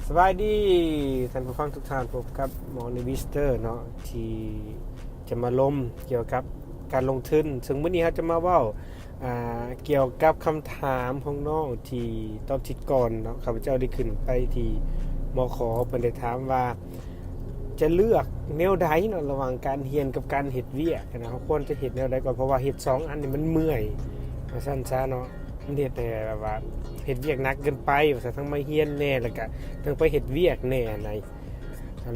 ສະບາຍດີທ່ານຜູ້ຟັງທຸກທ່ານ, ພົບກັບໝໍນີວິສເຕີເນາະ ທີ່ຈະມາລົມກ່ຽວກັບການລົງທຶນ. ເຊິ່ງມື້ນີ້ເຮົາຈະມາເວົ້າ ອ່າ ກ່ຽວກັບຄຳຖາມຂອງນ້ອງທີ່ຕອນທິດກ່ອນເນາະ, ຂ້າພະເຈົ້າໄດ້ຂຶ້ນໄປທີ່ ມຂ ເພິ່ນໄດ້ຖາມວ່າ ຈະເລືອກແນວໃດເນາະ ລະຫວ່າງການຮຽນກັບການເຮັດວຽກນະ, ເຮົາຄວນຈະເຮັດແນວໃດກ່ອນ? ເພາະວ່າເຮັດສອງອັນນີ້ມັນເມື່ອຍ ວ່າຊັ້ນຊະເນາະ, ມັນເຮັດໃຫ້ແບບວ່າເຮັດວຽກໜັກເກີນໄປ ວ່າຊັ້ນ, ທັງມາຮຽນແດ່ ແລ້ວກະທັງໄປເຮັດວຽກແດ່ຫັ້ນນະ.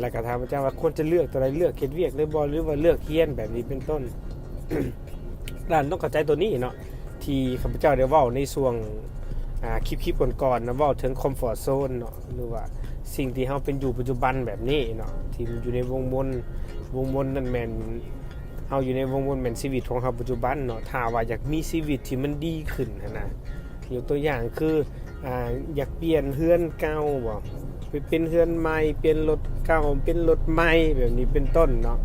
ແລ້ວກະຖາມພະເຈົ້າວ່າຄວນຈະເລືອກຕົວໃດ, ເລືອກເຮັດວຽກເລີຍບໍ່ ຫຼືວ່າເລືອກຮຽນ ແບບນີ້ເປັນຕົ້ນ. ທ່ານຕ້ອງເຂົ້າໃຈຕົວນີ້ເນາະ ທີ່ຂ້າພະເຈົ້າໄດ້ເວົ້າໃນຊ່ວງ ອ່າ ຄລິບໆກ່ອນໆນະ, ເວົ້າເຖິງຄອມຟອດໂຊນເນາະ ຫຼືວ່າສິ່ງທີ່ເຮົາເປັນຢູ່ປັດຈຸບັນແບບນີ້ເນາະ, ທີ່ມັນຢູ່ໃນວົງມົນ, ວົງມົນນັ້ນແມ່ນ ເຮົາຢູ່ໃນວົງວົນແມ່ນຊີວິດຂອງເຮົາປັດຈຸບັນເນາະ. ຖ້າວ່າຢາກມີຊີວິດທີ່ມັນດີຂຶ້ນຫັ້ນນະ, ຍົກຕົວຢ່າງຄື ອ່າ ຢາກປ່ຽນເຮືອນເກົ່າບໍ, ໄປເປັນເຮືອນໃໝ່, ປ່ຽນລົດເກົ່າເປັນລົດໃໝ່ ແບບນີ້ເປັນຕົ້ນເນາະ,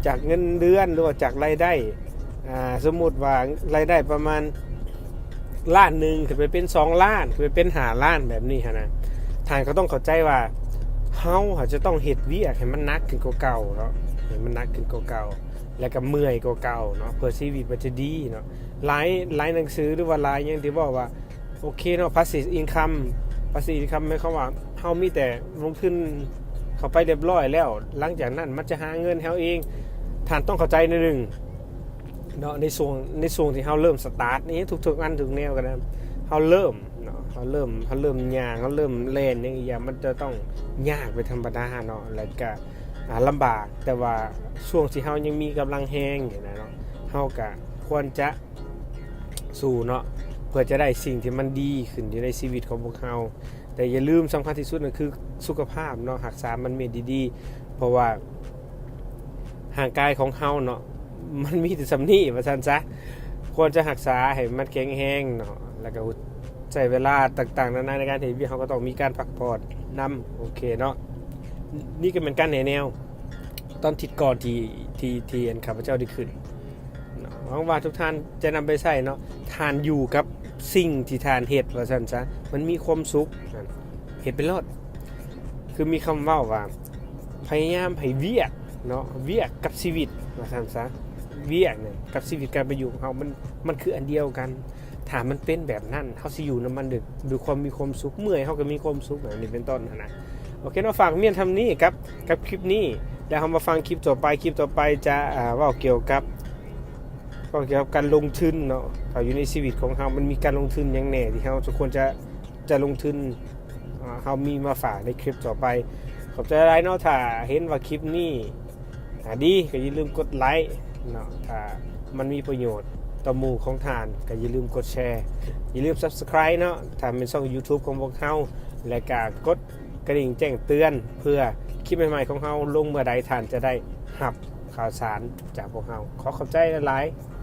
ຈາກເງິນເດືອນ ຫຼືວ່າຈາກລາຍໄດ້ ອ່າ ສົມມຸດວ່າລາຍໄດ້ປະມານລ້ານໜຶ່ງ ຂຶ້ນໄປເປັນສອງລ້ານ ຂຶ້ນໄປເປັນຫ້າລ້ານ ແບບນີ້ຫັ້ນນະ. ທ່ານກໍຕ້ອງເຂົ້າໃຈວ່າ ເຮົາຫາຈະຕ້ອງເຮັດວຽກໃຫ້ມັນໜັກຂຶ້ນກວ່າເກົ່າເນາະ, ໃຫ້ມັນໜັກຂຶ້ນກວ່າເກົ່າ ແລ້ວກໍເມື່ອຍກວ່າເກົ່າເນາະ, ເພື່ອຊີວິດມັນຈະດີເນາະ. ຫຼາຍ ຫຼາຍໜັງສື ຫຼືວ່າຫຼາຍຫຍັງທີ່ເວົ້າວ່າ ໂອເຄເນາະ passive income, passive income ໝາຍຄວາມວ່າເຮົາມີແຕ່ລົງທຶນເຂົ້າໄປຮຽບຮ້ອຍແລ້ວ, ຫຼັງຈາກນັ້ນມັນຈະຫາເງິນໃຫ້ເຮົາເອງ. ທ່ານຕ້ອງເຂົ້າໃຈໜ້ອຍໜຶ່ງເນາະ, ໃນຊ່ວງ ໃນຊ່ວງທີ່ເຮົາເລີ່ມ start ນີ້ ທຸກໆອັນທຸກແນວກໍໄດ້ ເຮົາເລີ່ມເນາະ, ເຮົາເລີ່ມ ເຮົາເລີ່ມຍ່າງ ເຮົາເລີ່ມແລ່ນຫຍັງອີກຢ່າງ ມັນຈະຕ້ອງຍາກເປັນທຳມະດາເນາະ ແລ້ວກະ ອ່າ ລຳບາກ. ແຕ່ວ່າຊ່ວງທີ່ເຮົາຍັງມີກຳລັງແຮງຢູ່ນະເນາະ, ເຮົາກະຄວນຈະ ສູ້ເນາະ ເພື່ອຈະໄດ້ສິ່ງທີ່ມັນດີຂຶ້ນຢູ່ໃນຊີວິດຂອງພວກເຮົາ. ແຕ່ຢ່າລືມ ສຳຄັນທີ່ສຸດນັ້ນຄືສຸຂະພາບເນາະ, ຮັກສາມັນເມັດດີໆ ເພາະວ່າຮ່າງກາຍຂອງເຮົາເນາະ ມັນມີແຕ່ສ່ຳນີ້ ວ່າຊັ້ນຊະ. ຄວນຈະຮັກສາໃຫ້ມັນແຂງແຮງເນາະ, ແລ້ວກໍໃຊ້ເວລາຕ່າງໆນານາໃນການເຮັດວຽກ, ເຮົາກໍຕ້ອງມີການພັກຜ່ອນນຳ. ໂອເຄເນາະ, ນີ້ກໍແມ່ນການແນະແນວຕອນທິດກ່ອນທີ່ ທີ່ ທີ່ອັນຂ້າພະເຈົ້າໄດ້ຂຶ້ນ ເນາະ. ຫວັງວ່າທຸກທ່ານຈະນຳໄປໃຊ້ເນາະ, ທ່ານຢູ່ກັບສິ່ງທີ່ທ່ານເຮັດ ວ່າຊັ້ນຊະ, ມັນມີຄວາມສຸກ, ເຮັດໄປໂລດ. ຄືມີຄຳເວົ້າວ່າ ພະຍາຍາມໃຫ້ວຽກເນາະ, ວຽກກັບຊີວິດ ວ່າຊັ້ນຊະ, ວຽກນີ້ກັບຊີວິດການເປັນຢູ່ຂອງເຮົາ ມັນ ມັນຄືອັນດຽວກັນ. ຖ້າມັນເປັນແບບນັ້ນ ເຮົາຊິຢູ່ນຳມັນດ້ວຍ ດ້ວຍຄວາມມີຄວາມສຸກ, ເມື່ອຍເຮົາກໍມີຄວາມສຸກ ແບບນີ້ເປັນຕົ້ນຫັ້ນນະ. ໂອເຄເນາະ, ຝາກມຽນຊ່ຳນີ້ກັບ ກັບຄລິບນີ້ ແລ້ວເຮົາມາຟັງຄລິບຕໍ່ໄປ. ຄລິບຕໍ່ໄປຈະ ອ່າ ເວົ້າກ່ຽວກັບ ເວົ້າກ່ຽວກັບການລົງທຶນເນາະ, ເຮົາຢູ່ໃນຊີວິດຂອງເຮົາ ມັນມີການລົງທຶນຫຍັງແດ່ທີ່ເຮົາສົມຄວນຈະ ຈະລົງທຶນ. ອ່າ ເຮົາມີມາຝາກໃນຄລິບຕໍ່ໄປ. ຂອບໃຈຫຼາຍເນາະ, ຖ້າເຫັນວ່າຄລິບນີ້ ອ່າ ດີ ກໍຢ່າລືມກົດໄລເນາະ, ຖ້າມັນມີປະໂຫຍດຕໍ່ໝູ່ຂອງທ່ານ ກໍຢ່າລືມກົດແຊ, ຢ່າລືມ subscribe ເນາະ ຖ້າແມ່ນຊ່ອງ YouTube ຂອງພວກເຮົາ, ແລະ ກໍກົດກະດິ່ງແຈ້ງເຕືອນ ເພື່ອຄລິບໃໝ່ໆຂອງເຮົາລົງເມື່ອໃດ ທ່ານຈະໄດ້ຮັບຂ່າວສານຈາກພວກເຮົາ. ຂໍຂອບໃຈຫຼາຍໆ.